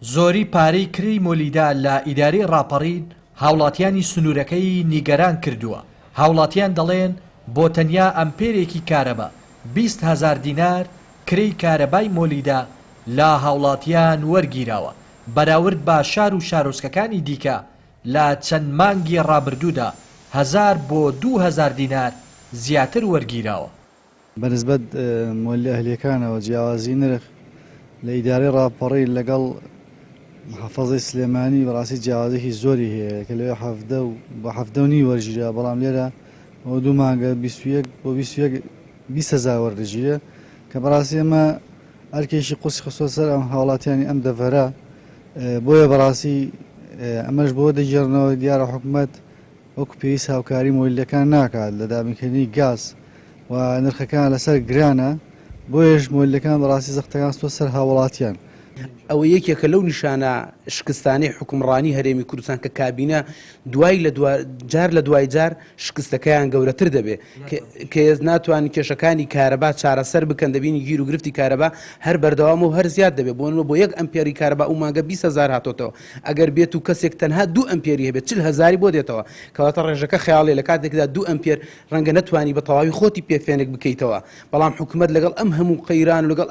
زۆری پارەی کرێی مۆلیدە لە ئیدارەی ڕاپەڕین هاوڵاتیانی سنوورەکەی نیگەران کردووە، هاوڵاتیان دەڵێن بۆ تەنیا ئەمپێرێکی کارەبا 20 هەزار دینار کرێی کارەبای مۆلیدە لە هاوڵاتیان وەرگیراوە، بەراورد بە شار و شارۆچکەکانی دیکە لە چەند مانگی ڕابردوودا هەزار بۆ 2000 دینار زیاتر وەرگیراوە. بە نسبەت مۆلیدە ئەهلیەکانەوە جیاوازی نرخ لە ئیدارەی ڕاپەڕین لەگەڵ محافەزەی سلێمانی بەڕاستی جیاوازێکی زۆری هەیە کە لەوێ حەڤدە و بە حەڤدە و نیو وەرگیرا بەڵام لێرە ئەوە دوو مانگە 21 بۆ 21 20 هەزار وەردەگیرێ کە بەڕاستی ئەمە ئەرکێکی قورسی خستووە سەر ئەم هاوڵاتیانی ئەم دەڤەرە بۆیە بەڕاستی ئەمەش بۆ دەگێڕنەوە دیارە حکومەت وەکو پێویست هاوکاری مۆلیدەکان ناکات لە دابینکردنی گاز و نرخەکان لەسەر گرانە، بۆیەش مۆلیدەکان بەڕاستی زەختەکان خستووە سەر هاوڵاتیان. ئەوە یەکێکە لەو نیشانە شکستانەی حوکمڕانی هەرێمی کوردستان کە کابینە دوای لە جار لە دوای جار شکستەکەیان گەورەتر دەبێ کە ناتوانن کێشەکانی کارەبا چارەسەر بکەن دەبینی گیر و گرفتی کارەبا هەر بەردەوام و هەر زیاد دەبێت بۆ بۆ یەک ئەمپێری کارەبا ئەو مانگە 20 هەزار هاتۆتەوە ئەگەر بێت و کەسێک تەنها دوو ئەمپێری هەبێت 40 هەزاری بۆ دێتەوە کەواتە ڕێژەکە خەیاڵیە لە کاتێکدا دوو ئەمپێر ڕەنگە نەتوانی بە تەواوی خۆتی پێ فێنک بکەیتەوە بەڵام حکومەت لەگەڵ ئەم هەموو قەیران و لەگەڵ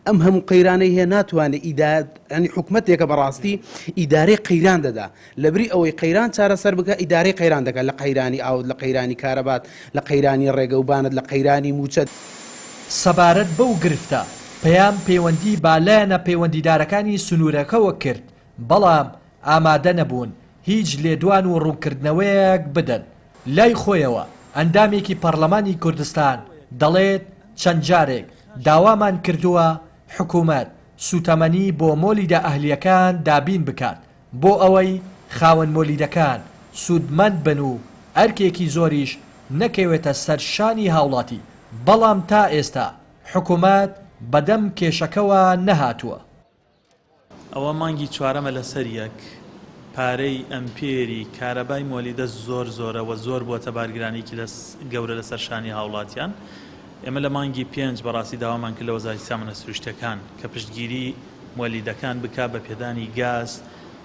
ئەم هەموو قەیرانەی هەیە ناتوانێت ئیدا ینی حکومەتێکە بەڕاستی ئیدارەی قەیران دەدا لەبری ئەوەی قەیران چارەسەر بکە ئیدارەی قەیران دەکات لە قەیرانی ئاوت لە قەیرانی کارەبات لە قەیرانی ڕێگەوبانت لە قەیرانی مووچەت. سەبارەت بەو گرفتە، پەیام پەیوەندی بە لایەنە پەیوەندیدارەکانی سنوورەکەوە کرد، بەڵام ئامادە نەبوون هیچ لێدوان و ڕوونکردنەوەیەک بدەن. لای خۆیەوە ئەندامێکی پەڕلەمانی کوردستان دەڵێت، چەند جارێک داوامان کردووە حکومەت سوتەمەنی بۆ مۆلیدە ئەهلییەکان دابین بکات بۆ ئەوەی خاوەن مۆلیدەکان سوودمەند بن و ئەرکێکی زۆریش نەکەوێتە سەر شانی هاوڵاتی، بەڵام تا ئێستا حکومەت بەدەم کێشەکەوە نەهاتووە. ئەوە مانگی چوارەمە لەسەر یەک پارەی ئەمپێری کارەبای مۆلیدە زۆر زۆرە و زۆر بووەتە بارگرانیەکی گەورە لەسەر شانی هاوڵاتیان. ئێمە لە مانگی پێنج بەڕاستی داوامان کرد لە وەزارەتی سامانە سروشتیەکان کە پشتگیری مۆلیدەکان بکا بە پێدانی گاز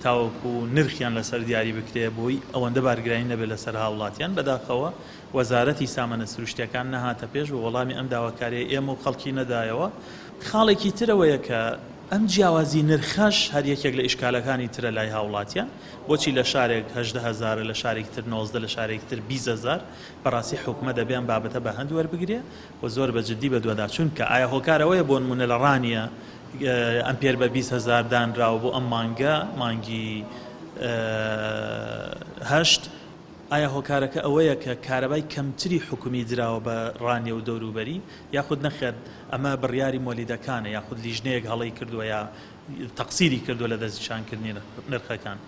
تاوەکو نرخیان لەسەر دیاری بکرێ بۆی ئەوەندە بارگرانی نەبێت لەسەر هاوڵاتیان. بەداخەوە وەزارەتی سامانە سروشتیەکان نەهاتە پێش و وەڵامی ئەم داواکاریەی ئێمە و خەڵکی نەدایەوە. خاڵێکی تر ئەوەیە کە ئەم جیاوازی نرخەش هەر یەکێک لە ئیشکالەکانی ترە لای هاوڵاتیان، بۆچی لە شارێک 18 هەزارە لە شارێکی تر 19 لە شارێکی تر 20 هەزار، بەڕاستی حکومەت دەبێ ئەم بابەتە بە هەند وەربگرێ و زۆر بە جدی بەدواداچوون بکا، ئایا هۆکار ئەوەیە بۆنمونە لە ڕانیە ئەمپێر بە 20 هەزار دانراوە بۆ ئەم مانگە مانگی هەشت، ئایا هۆکارەکە ئەوەیە کە کارەبای کەمتری حکومی دراوە بە ڕانیە و دەوروبەری یاخود نەخێر ئەمە بڕیاری مۆلیدەکانە یاخود لیژنەیەک هەڵەی کردووە یا تەقسیری کردووە لە دەستنیشانکردنی نرخەکان؟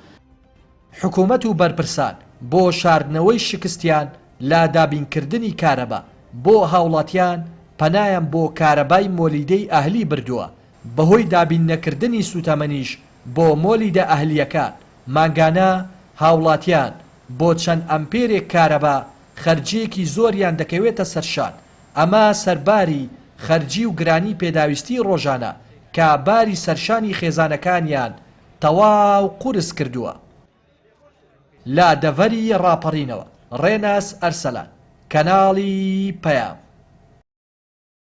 حکومەت و بەرپرسان بۆ شاردنەوەی شکستیان لە دابینکردنی کارەبا بۆ هاوڵاتیان پەنایان بۆ کارەبای مۆلیدەی ئەهلی بردووە، بەهۆی دابیننەکردنی سوتەمەنیش بۆ مۆلیدە ئەهلییەکان مانگانە هاوڵاتیان بۆ چەند ئەمپێرێک کارەبا خەرجییەکی زۆریان دەکەوێتە سەرشان، ئەمە سەرباری خەرجی و گرانی پێداویستی ڕۆژانە کە باری سەرشانی خێزانەکانیان تەواو قورس کردووە. لە دەڤەری ڕاپەڕینەوە، ڕێناس ئەرسەلان، کەناڵی پەیام.